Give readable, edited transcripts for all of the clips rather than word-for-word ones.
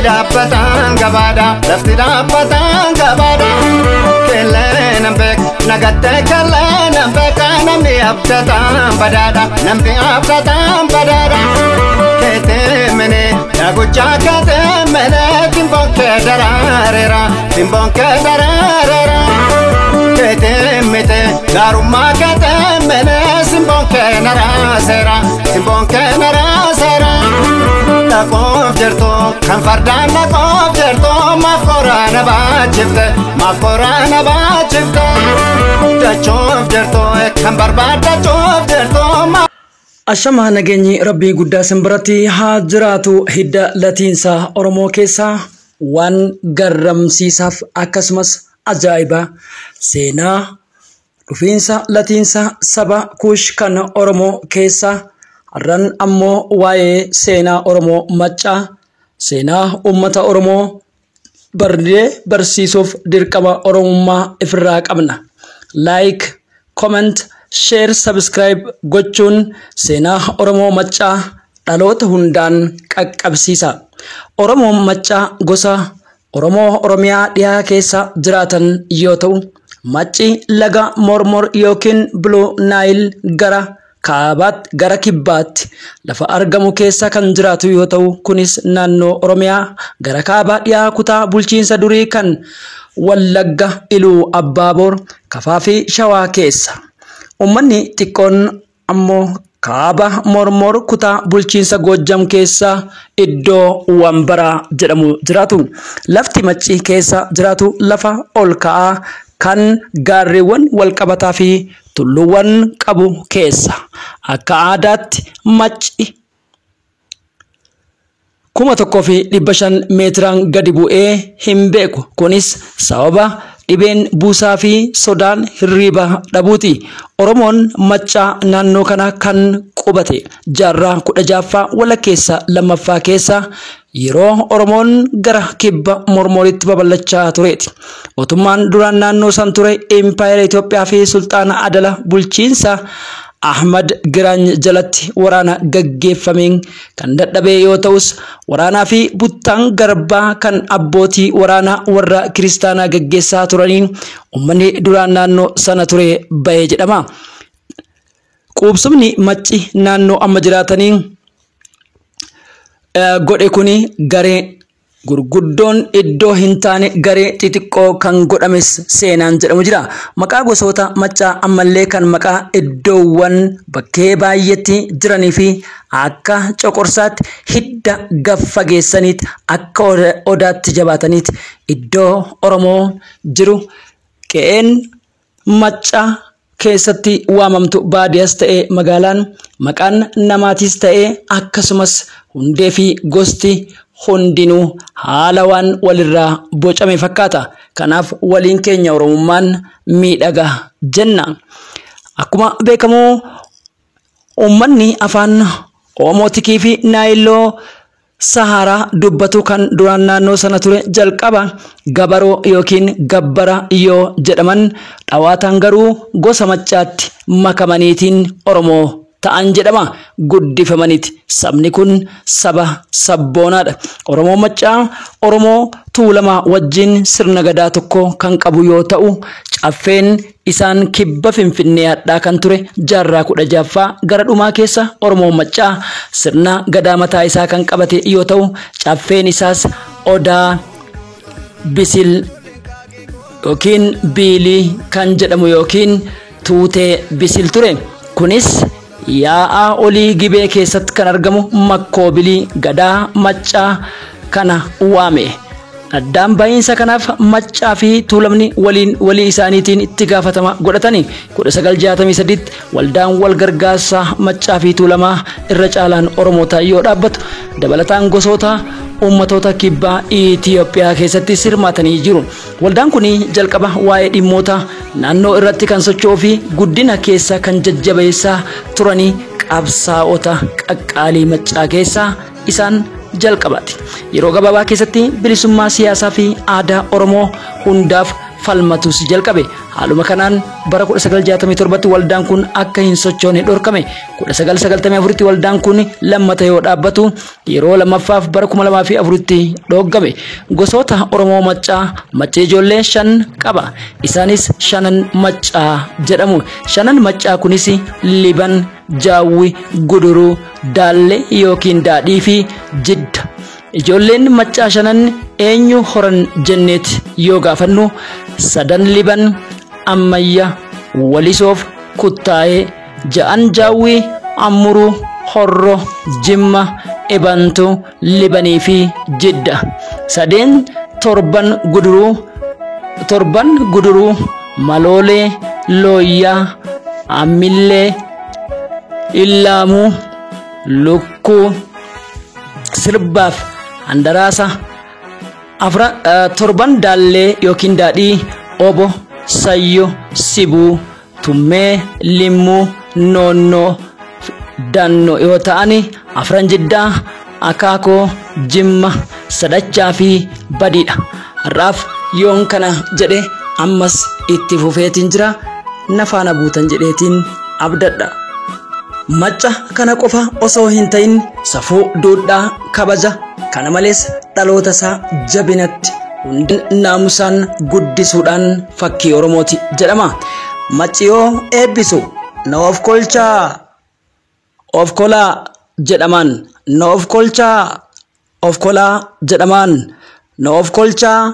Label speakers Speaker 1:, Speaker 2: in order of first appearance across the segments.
Speaker 1: Dhaabbataan gabaadha, lafti dhaabbataan gabaadha. Kellee nan beeka, nagattee kellee nan beeka, namni abdataan badaadha, namni abdataan badaadha. Keetee mene, daguchaa keetee mene, timboon kee daraareera, timboon kee daraareera. Keetee mite, gaarummaa keetee mene, simboon kee naraaseera, simboon kee naraaseera. Dhaqoof jirtu kan fardaan dhaqoof jirtu, maaf qoraana baachifte, maaf qoraana baachifte. Dachuuf jirtu kan barbaaddachuuf jirtu.
Speaker 2: Ashamaa, nageenyi rabbii guddaa isin biratti haa jiraatu. Hidda latiinsa Oromoo keessaa waan garramsiisaaf akkasumas ajaa'iba seenaa dhufiinsa latiinsa saba Kuush kan Oromoo keessaa, har'an ammoo waa'ee seenaa Oromoo Maccaa, seenaa uummata Oromoo barree barsiisuuf dirqama Oromummaa ifirraa qabna. Like, comment, share, subscribe gochuun seenaa Oromoo Maccaa dhaloota hundaan qaqqabsiisa. Oromoon Maccaa gosa Oromoo Oromiyaa dhiyaa keessa jiraatan yoo ta'u, Macci laga Mormor yookiin Blue Nile gara kaabaatti gara kibbaatti lafa argamu keessa kan jiraatu yoo ta'u, kunis naannoo Oromiyaa gara kaabaa dhiyaa kutaa bulchiinsa durii kan Wallagga, Iluu Abbaaboor, Kafaa fi Shawaa keessa. Uummanni xiqqoon ammoo kaaba Mormor kutaa bulchiinsa Goojjam keessa iddoo Wambaraa jedhamu jiraatu. Lafti Macci keessa jiraatu lafa ol ka'aa kan gaarreewwan walqabataa fi tulluuwwan qabu keessa. Akka aadaatti Macci 1500 meetiraan gadi bu'ee hin beeku. Kunis sababa dhibeen buusaa fi sodaan hirriiba dhabuuti. Oromoon Maccaa naannoo kana kan qubate jaarraa 16ffaa walakkeessa lammaffaa keessa, yeroo Oromoon gara kibba Mormoritti babal'achaa tureeti. Mootummaan duraan naannoo san ture Impaayera Itoophiyaa fi Sulxaana Adala bulchiinsa Ahmad Giraany jalatti waraana gaggeeffameen kan dadhabee yoo ta'us, waraanaa fi buttaan garbaa kan abbootii waraanaa warra kiristaanaa gaggeessaa turaniin uummanni duraan naannoo sana ture bahee jedhama. Quubsumni Macci naannoo amma jiraatanii godhe kuni garee gurguddoon iddoo hin taane garee xixiqqoo kan godhames seenaan jedhamu jira. Maqaa gosoota Maccaa ammallee kan maqaa iddoowwan bakkee baay'eetti jiranii fi akka coqorsaatti hidda gaffageessaniiti, akka odaatti jabaataniiti iddoo Oromoo jiru qe'een Maccaa keessatti waamamtu, baadiyyaas ta'ee magaalaan, maqaan namaatis ta'ee akkasumas hundee fi gosti hundinuu haala waan walirraa bocame fakkaata. Kanaaf waliin keenya Oromummaan miidhaga jenna. Akkuma beekamu uummanni afaan Oomootikii fi Naayiloo Saharaa dubbatu kan duraan naannoo sana ture jalqaba Gabaroo yookiin Gabbara yoo jedhaman, dhawaataan garuu gosa Maccaatti makamaniitiin Oromoo ta'an jedhama, guddifamaniiti. Sabni kun saba sabboonaadha. Oromoo Maccaa Oromoo Tuulamaa wajjin sirna gadaa tokko kan qabu yoo ta'u, caffeen isaan kibba Finfinnee hadhaa kan ture jaarraa 16ffaa gara dhumaa keessa Oromoon Maccaa sirna gadaa mataa isaa kan qabate yoo ta'u, caffeen isaas Odaa Bisil yookiin Biilii kan jedhamu yookiin Tuutee Bisil ture. Kunis yaa'aa olii Gibee keessatti kan argamu Makkoobilii gadaa Maccaa kana waame. Addaan bahiinsa kanaaf Maccaa fi Tuulamni waliin walii isaaniitiin itti gaafatama godhatani. 1963 waldaan wal gargaarsaa Maccaa fi Tuulamaa irra caalaan Oromoota yoo dhaabbatu, dabalataan gosoota uummatoota kibbaa Itiyoophiyaa keessatti hirmaatanii jiru. Waldaan kun jalqaba waa'ee dhimmoota naannoo irratti kan socho'uu fi guddina keessa kan jajjabeessaa turanii qabsaa'ota qaqqaalii Maccaa keessaa isaan jalqabaati. Yeroo gabaabaa keessatti bilisummaa siyaasaa fi aadaa Oromoo hundaaf falmatus jalqabe. Haaluma kanaan bara 1967tti waldaan kun akka hin sochoone dhorkame. 1994tti waldaan kun lammata yoo dhaabbatu yeroo lammaffaaf bara 2004tti dhoggame. Gosoota Oromoo Maccaa Macci ijoollee 5 qaba. Isaanis shanan Maccaa jedhamu. Shanan Maccaa kunis Liban, Jaawwi, Guduruu, Daalle yookiin Daadhii fi Jidda. Ijoolleen Maccaa shanan eenyu horan jenneet yoo gaafannu sadan Liban, Ammayya, Walisoof, Kuttaa'ee, ja'an Jaawwii, Ammuruu, Horro, Jimma, Ebantu, Libanii fi Jidda. Sadeen torban Guduruu, torban Guduruu, Maloolee, Looyyaa, Ammillee, Illaamuu, Lukkuu, Sirbaaf Handaraasa. Torban Daallee yookiin Daadhii, Obo, Sayyo, Sibuu, Tummee, Limmuu, Noonnoo, Dannoo yoo ta'an afran Jiddaa, Akaakoo, Jimma, Sadachaa fi Badiidha. Har'aaf yoon kana jedhe ammas itti fufeetiin jira. Na faana buutan jedheetiin abdadha. Macca kana qofa osoo hin ta'in safuu, duudhaa, kabaja kana malees dhaloota isaa jabinatti naamusaan guddisuudhaan fakkii Oromooti jedhama. Macci yoo eebbisu na of kolchaa of kolaa jedhamaan, na of kolchaa of kolaa jedhamaan, na of kolchaa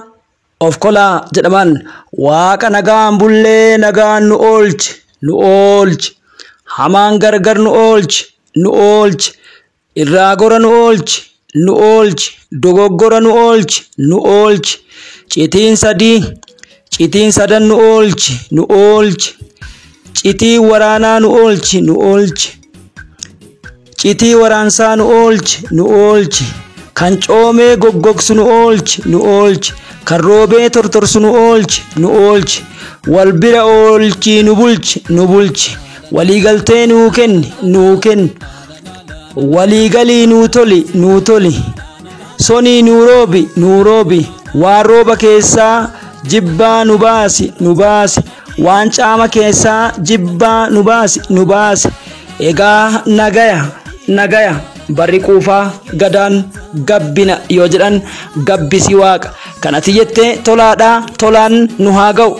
Speaker 2: of kolaa jedhamaan, waaqa nagaan bullee nagaan nu oolchi nu oolchi, hamaan gargar nu oolchi nu oolchi, irraa gora nu oolchi nu oolchi, dogoggora nu oolchi nu oolchi, citiin sadii citiin sadan nu oolchi nu oolchi, citii waraanaa nu oolchi nu oolchi, citii waraansaa nu oolchi nu oolchi, kan coomee goggogsu nu oolchi nu oolchi, kan roobee tortorsu nu oolchi nu oolchi, wal bira oolchi nu bulchi nu bulchi, waliigaltee nuu kenni nuu kenni, waliigalii nuu toli nuu toli, sonii nuu roobi nuu roobi, waan rooba keessaa jibbaa nu baasi nu baasi, waan caama keessaa jibbaa nu baasi nu baasi. Egaa nagaya nagaya barri quufaa gadaan gabbina yoo jedhan gabbisi waaqa kanati jettee tolaadhaa tolaan nu haa ga'u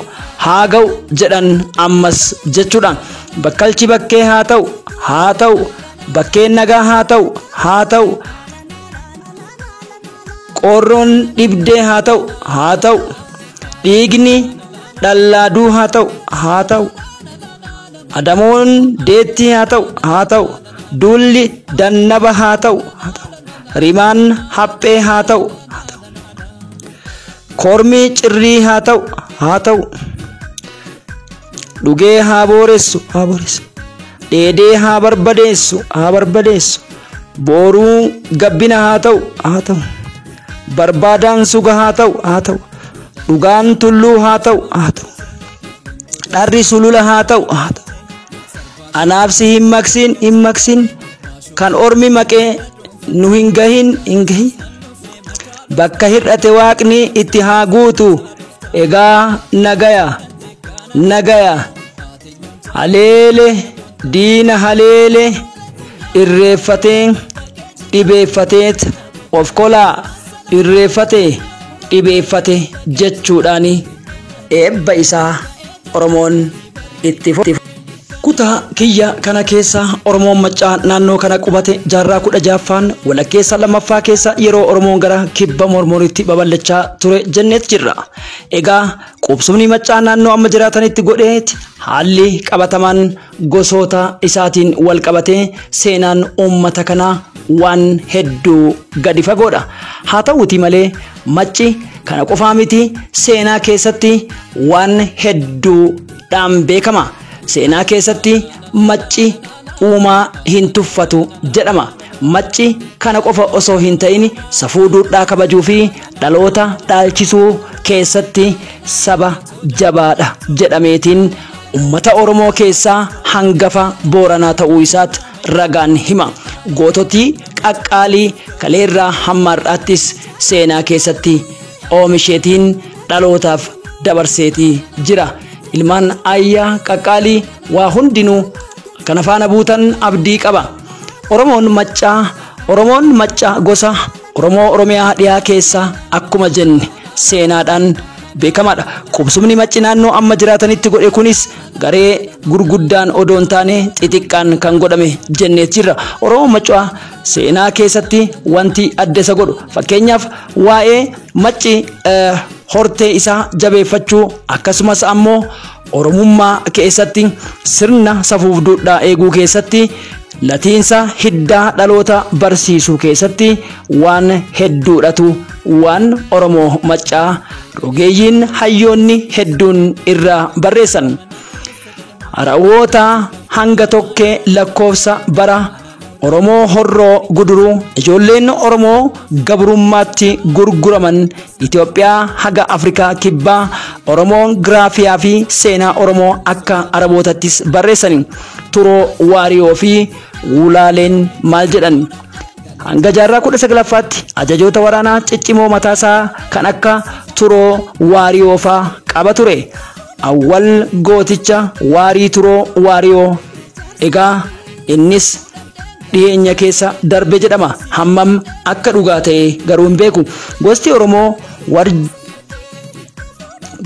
Speaker 2: haa ga'u jedhan ammas jechuudha. Bakkalchi bakkee haa ta'u haa ta'u, bakkeen nagaa haa ta'u haa ta'u, qorroon dhibdee haa ta'u haa ta'u, dhiigni dhallaaduu haa ta'u haa ta'u, adamoon deettii haa ta'u haa ta'u, duulli dannaba haa ta'u haa ta'u, rimaan haphee haa ta'u haa ta'u, kormi cirrii haa ta'u haa ta'u, dhugee haa booressu haa booressu, dheedee haa barbadeessu haa barbadeessu, booruu gabbina haa ta'u haa ta'u, barbaadaan suga haa ta'u haa ta'u, dhugaan tulluu haa ta'u haa ta'u, dharri sulula haa ta'u haa ta'u, anaaf si hin maqsin hin maqsin, kan ormi maqee nu hin gahin hin gahin, bakka hir'ate waaqni itti haa guutu. Egaa nagaya nagaya, haleele diina haleele, irreeffatee dhibeeffateet of kolaa, irreeffate dhibeeffate jechuudhaan eebba isaa Oromoon itti fufe. Kutaa kiyya kana keessa Oromoon Maccaa naannoo kana qubate jaarraa 16ffaan walakkeessa lammaffaa keessa yeroo Oromoon gara kibba mormoriitti babal'achaa ture jenneet jirra. Egaa qubsumni Maccaa naannoo amma jiraatanitti godheet haalli qabatamaan gosoota isaatiin wal qabatee seenaan uummata kanaa waan hedduu gadi fagoodha. Haa ta'uuti malee Macci kana qofaa miti, seenaa keessatti waan hedduudhaan beekama. Seenaa keessatti Macci uumaa hin tuffatu jedhama. Macci kana qofa osoo hin ta'in safuu duudhaa kabajuu fi dhaloota dhaalchisuu keessatti saba jabaadha jedhameetiin uummata Oromoo keessaa hangafa Booranaa ta'uu isaatti ragaan hima. Goototii qaqqaalii kaleerraa hamma har'aattis seenaa keessatti oomisheetiin dhalootaaf dabarseetii jira. Ilmaan ayyaa qaqqaalii waa hundinuu kana faana buutan abdii qaba. Oromoon Maccaa gosa Oromoo Oromiyaa dhiyaa keessa akkuma jenne seenaadhaan beekamaadha. Qubsumni Macci naannoo amma jiraatanitti godhe kunis garee gurguddaan odoo hin taane xixiqqaan kan godhame jennee jirra. Oromoon Maccaa seenaa keessatti wanti adda isa godhu, fakkeenyaaf, waa'ee Macci hortee isaa jabeeffachuu, akkasumas ammoo Oromummaa keessatti sirna safuuf duudhaa eeguu keessatti, latiinsa hiddaa dhaloota barsiisuu keessatti waan hedduudhatu waan Oromoo Maccaa rogeeyyiin hayyoonni hedduun irraa barreessan. Raawwoota hanga tokkee lakkoofsa bara Oromoo Horroo Guduruu, ijoolleen Oromoo gabrummaatti gurguraman Itoophiyaa haga Afrikaa Kibbaa, Oromoon giraafiyaa fi seenaa Oromoo akka Arabootattis barreessan. Turoo Waariyoo fi Wulaaleen maal jedhan? Hanga jaarraa 19ffaatti ajajoota waraanaa ciccimoo mataasaa kan akka Turoo Waariyoo faa qaba ture. Awwal gooticha Waarii Turoo Waariyoo, egaa innis dhiyeenya keessa darbe jedhama. Hammam akka dhugaa ta'e garuu hin beeku.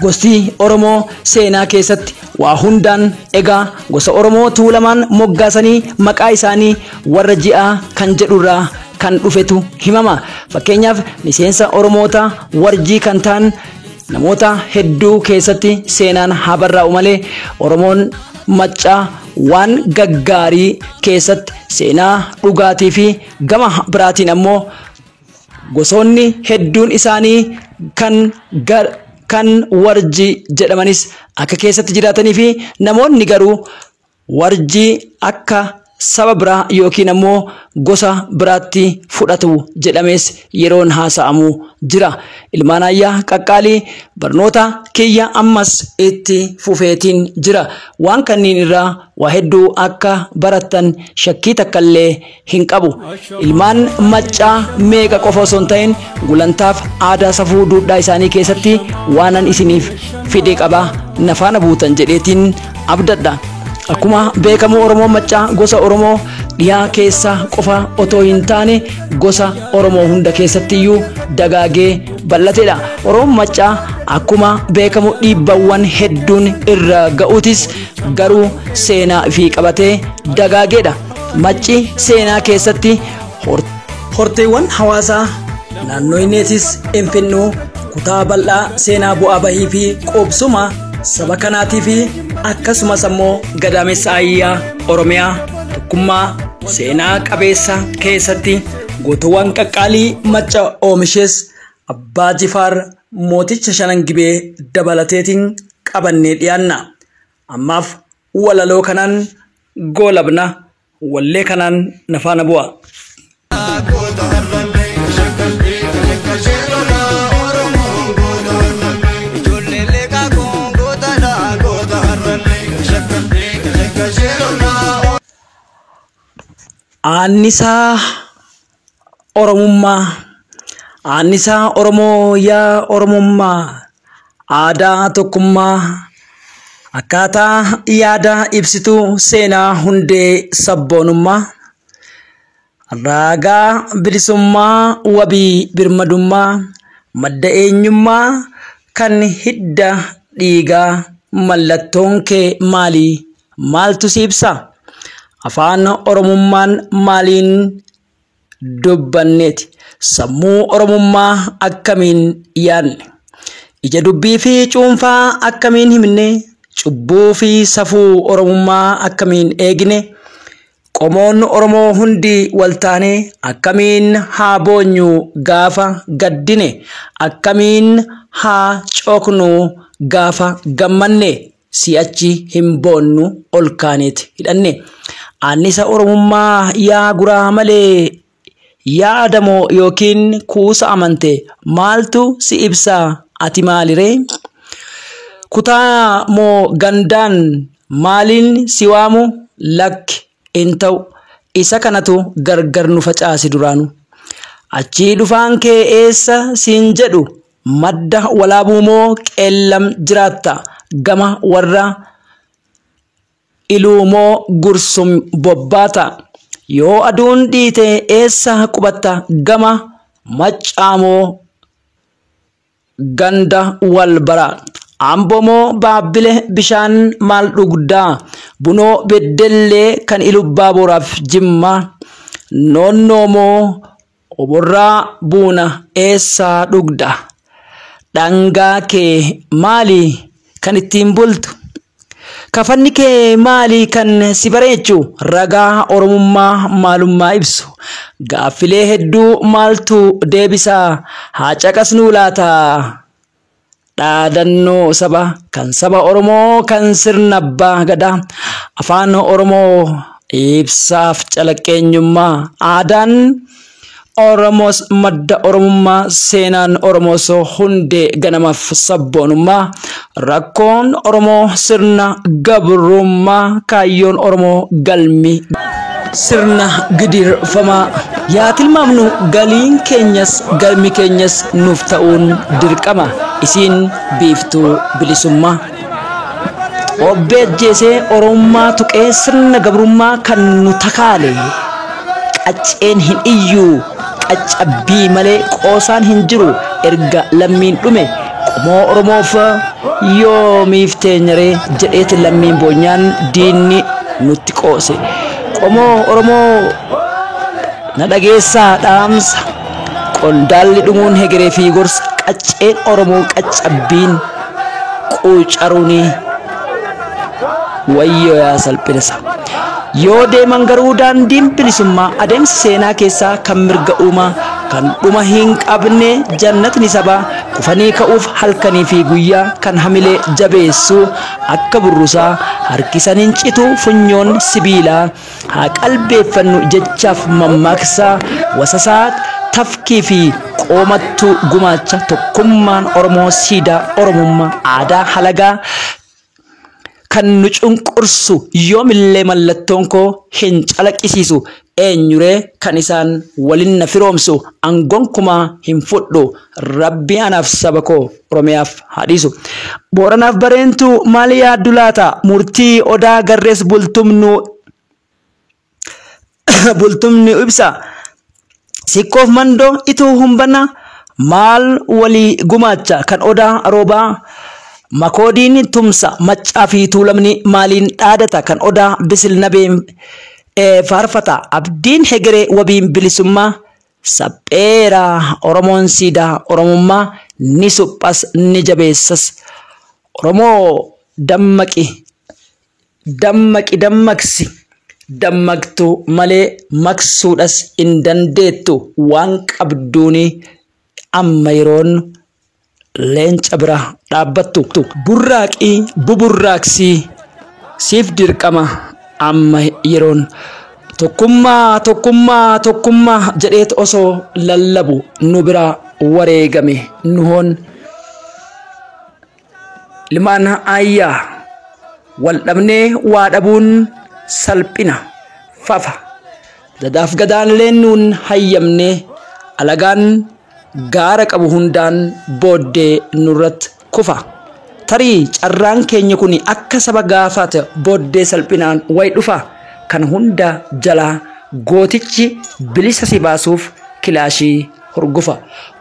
Speaker 2: Gosti Oromoo seenaa keessatti waa hundaan, egaa, gosa Oromoo Tuulamaan moggaasanii maqaa isaanii warra ji'aa kan jedhurraa kan dhufetu himama. Fakkeenyaaf, miseensa Oromoota Warjii kan ta'an namoota hedduu keessatti seenaan haa barraa'u malee, Oromoon Maccaa waan gaggaarii keessatti seenaa dhugaatii fi gama biraatiin ammoo gosoonni hedduun isaanii kan Warjii jedhamanis akka keessatti jiraatanii fi namoonni garuu Warjii akka saba biraa yookiin ammoo gosa biraatti fudhatu jedhamees yeroon haasa'amu jira. Ilmaan ayyaa qaqqaalii, barnoota kiyya ammas itti fufeetiin jira. Waan kanniin irraa waa hedduu akka barattan shakkii takkallee hin qabu. Ilmaan Maccaa meeqa qofa osoo hin ta'in, gulantaaf aadaa safuu duudhaa isaanii keessatti waanan isiniif fide qaba, na faana buutan jedheetiin abdadha. Akkuma beekamu, Oromoon Maccaa gosa Oromoo dhiyaa keessa qofa otoo hin taane gosa Oromoo hunda keessattiyyuu dagaagee bal'ateedha. Oromoon Maccaa akkuma beekamu dhiibbawwan hedduun irra ga'uutis garuu seenaa fi qabatee dagaageedha. Macci seenaa keessatti horteewwan hawaasaa naannoo inneetis infinnuu kutaa bal'aa seenaa bu'aa bahii fi qubsuma saba kanaatii fi akkasumas ammoo gadaamessa ayyaa Oromiyaa tokkummaa seenaa qabeessa keessatti gootowwan qaqqaalii Macca oomishes Abbaa Jifaar mooticha Shanan Gibee dabalateetiin qabannee dhiyaanna. Ammaaf walaloo kanaan goolabna, wallee kanaan na faana bu'a.
Speaker 1: Goota har'allee shakkallee kasheelolaa Oromoon goota har'allee ijoollee leeqaa kun gootadha goota har'allee shakkallee kasheelolaa.
Speaker 2: Aannisaa Oromummaa, Aannisaa Oromoo, yaa Oromummaa, aadaa tokkummaa, akkaataa yaada ibsituu seenaa hundee sabboonummaa, raagaa bilisummaa, wabii birmadummaa, madda eenyummaa kan hidda dhiigaa, mallattoon kee maali? Maaltu si ibsa? Afaan Oromummaan maaliin dubbanneeti? Sammuu Oromummaa akkamiin yaadne? Ija dubbii fi cuunfaa akkamiin himne? Cubbuu fi safuu Oromummaa akkamiin eegne? Qomoon Oromoo hundi waltaanee akkamiin haa boonyu gaafa gaddine? Akkamiin haa cooknu gaafa gammanne? Si'achi hin boonnu, ol kaaneeti hidhanne. Annisa Oromummaa yaa guraa malee yaadamoo yookiin kuusa amante, maaltu si ibsaa, ati maaliree? Kutaa moo gandaan maaliin si waamu? Lakki, hin ta'u, isa kanatu gargar nu facaase duraanu. Achii dhufaan kee eessa siin jedhu Madda Walaabuu moo Qeellam jiraatta? Gama warra Iluu moo Gursum bobbaata? Yoo aduun dhiite eessa qubatta? Gama Maccaa moo ganda wal bara? Amboo moo Baabbile bishaan maal dhugdaa? Bunoo Beddellee kan Ilubbaa Booraaf Jimmaa? Noonnoo moo Oborraa buuna eessaa dhugda? Dhangaa kee maali kan ittiin bultu? Kafanni kee maali kan si bareechu? Ragaa Oromummaa maalummaa ibsu. Gaaffilee hedduu maaltu deebisaa? Haa caqasnuu laata? Dhaadannoo saba kan saba Oromoo kan sirna abbaa gadaa afaan Oromoo ibsaaf calaqqeenyummaa aadaan Oromoos madda Oromummaa seenaan Oromoos hundee ganamaaf sabboonummaa rakkoon Oromoo sirna gabrummaa kaayyoon Oromoo galmi sirna gidirfamaa yaa tilmaamnu galiin keenyas galmi keenyas nuuf ta'uun dirqama isiin biiftuu bilisummaa. Obbee ajjeesee Oromummaa tuqee sirna gabrummaa kan nu takaale qacceen hin iyyuu qaccabbii malee qoosaan hin jiru erga lammiin dhume qomoo Oromoof yoomiif teenyaree jedheeti lammiin boonyaan diinni nutti qoose. Qomoo Oromoo na dhageessaa dhaamsa qondaalli dhumuun hegeree fi gorsa qacceen Oromoo qaccabbiin quucaruuni wayyoo yaa salphinasa. Yoo deeman garuu daandiin bilisummaa adeemsa seenaa keessaa kan mirga uumaa kan dhuma hin qabne jannatni sabaa kufanii ka'uuf halkanii fi guyyaa kan hamilee jabeessu akka burrusaa harkisaniin citu funyoon sibiilaa haa qalbeeffannu jechaaf mammaaksaa wasasaa tafkii fi qoomattuu gumaacha tokkummaan Oromoo siidaa Oromummaa aadaa halagaa kan nu cunqursu yoomillee mallattoon koo hin calaqqisiisu eenyuree kan isaan walin na firoomsu angonkumaa hin fudhu rabbi anaaf saba koo Oromiyaaf haa dhiisu. Booranaaf bareentu maal yaaddu laata murtii odaa garrees bultumni ibsa sikkoof mandoo ituu humbana maal walii gumaacha kan odaa roobaa makoodiin tumsa maccaa fi tuulamni maaliin dhaadata kan odaa bisil nabeen faarfata abdiin hegeree wabiin bilisummaa sapheera Oromoon siidaa Oromummaa ni suphas ni jabeessas Oromoo dammaqi dammaqi dammaqsi dammaqtu malee maqsuudhas hin dandeettu waan qabduuni amma yeroon leenca bira dhaabbattu. Burraaqii buburraaqsii siif dirqama amma yeroon tokkummaa tokkummaa tokkummaa jedheet osoo lallabu nu bira wareegame nuhoon ilmaan ayyaa wal dhabnee waa dhabuun salphina fafa dadaaf gadaan leennuun hayyamnee alagaan gaara qabu hundaan booddee nurratti kufa. Tarii carraan keenya kun akka saba gaafate booddee salphinaan wayi dhufa. Kan hunda jalaa gootichi bilisa si baasuuf kilaashii hurgufa.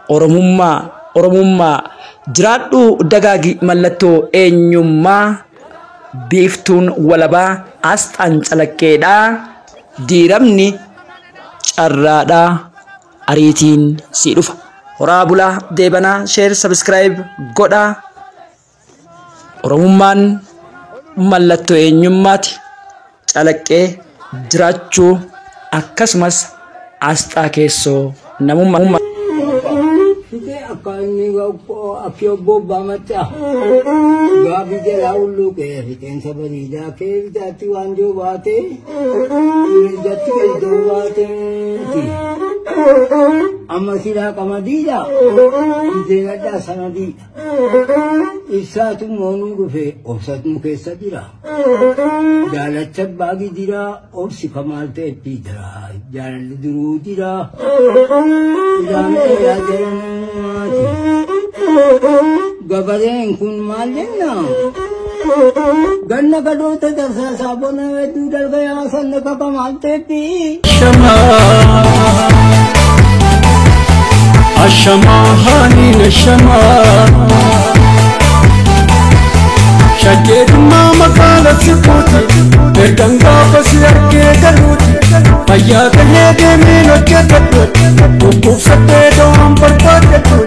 Speaker 2: Oromummaa Oromummaa jiraadhu dagaagi mallattoo eenyummaa biiftuun walabaa asxaan calaqqeedhaa diiramni carraadhaa ariitiin si dhufa. Horaa bulaa deebanaa sheer sabiskiraayib godhaa. Oromummaan mallattoo eenyummaati. Calaqqee jiraachuu akkasumas asxaa keessoo namummaa.
Speaker 3: Fite akka inni akki obbo Baamachaa gaafi jalaa hulluuqee fixeensa bareedaa kee bitaatti waanjoo baatee mirgatti galtoo baateeti. Amma silaa qamadiidha. Fixeenadhaa sanadiidha. Ibsaatu moonuu dhufe obsatu keessa jira. Jaalacha baagi jira obsi kamaal ta'etti jira. Jaalalli duruu jira. Ilaan dheeraa jedhamaati. Gabareen kun maal jenna? Ganna gadoota tarsaasaa bona hedduu dalga yaasan kakamaal teeppi.
Speaker 1: Ashamaa haaniin ashamaa Shaggeedummaa magaala siquuti ergan gaafa si argee galuuti fayyaa ta'ee deemeen hojjetadhu dhukkubsadhee dawaan barbaadadhu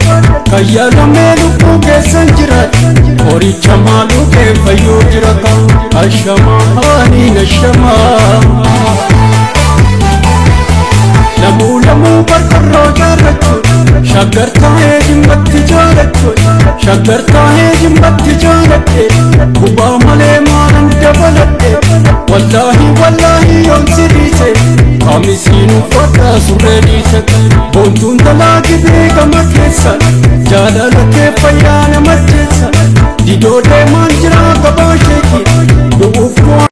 Speaker 1: fayyaa lamee lubbuu keessan jiraadhu qoricha maaluu kee fayyuu jira ashamaa haaniin ashamaa. Lamuu lamuu barbarroo jaarrachuun shaggar taa'ee jimmatti jaalachuun shaggar taa'ee jimmatti jaaladhe gubaa malee maalan dabaladhe wallaahi wallaahi yoon siriise qaamisiin uffata surree dhiise boontuun talaa gibee gama keessa jaalala kee fayyaa nama jeessa didoo deemaan jira gabaa